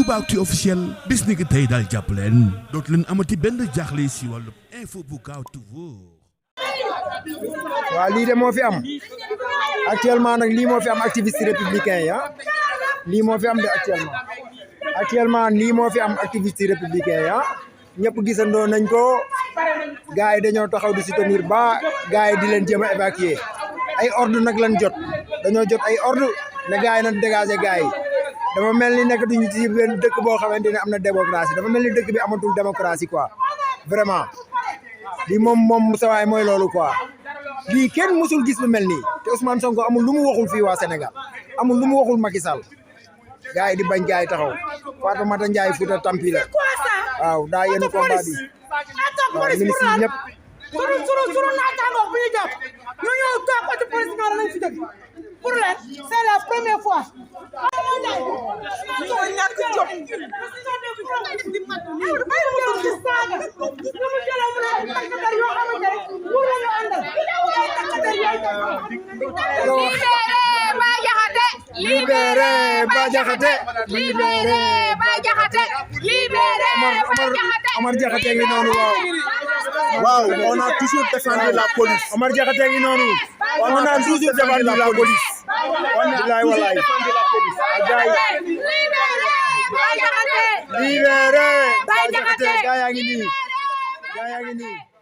Toubactu officiel bis ni ki tey daal jàpp leen dootu leen amati benn jaaxle si wàllu info bu gaaw te wóor. waaw lii de moo fi am actuellement nag lii moo fi am activiste républicain yi lii moo fi am de actuellement lii moo fi am activiste républicain yi ñëpp gisandoo nañ ko gars yi dañoo taxaw di soutenir ba gars yi di leen jéem a évacuer ay ordre nag lañ jot dañoo jot ay ordre ne gars yi nañ dégager gars yi dafa mel ni nekk duñu ci benn dëkk boo xamante ne am na démocratie dafa mel ni dëkk bi amatul démocratie quoi vraiment lii moom sawaay mooy loolu quoi lii kenn musul gis lu mel nii te Ousmane Sonko amul lu mu waxul fii waa Sénégal amul lu mu waxul Macky Sall gars yi di bañ gars yi taxaw Fatoumata Ndiaye Fouta Tampi la waaw daa yéen combat bi waaw ministre yi ñëpp sunu naataangoo bu ñu jàpp ñu ñëw toog ati police nga lañ fi dëgg pour leen c'est la première fois libéré Bah Diakhaté libéré Bah Diakhaté libéré Omar Diakhaté ngi noonu waaw on a toujours défendu la police. Omar Diakhaté ngi noonu On a toujours défendu la police. Wallahi wallahi libéré libéré Bah Diakhaté gaa yaa ngi nii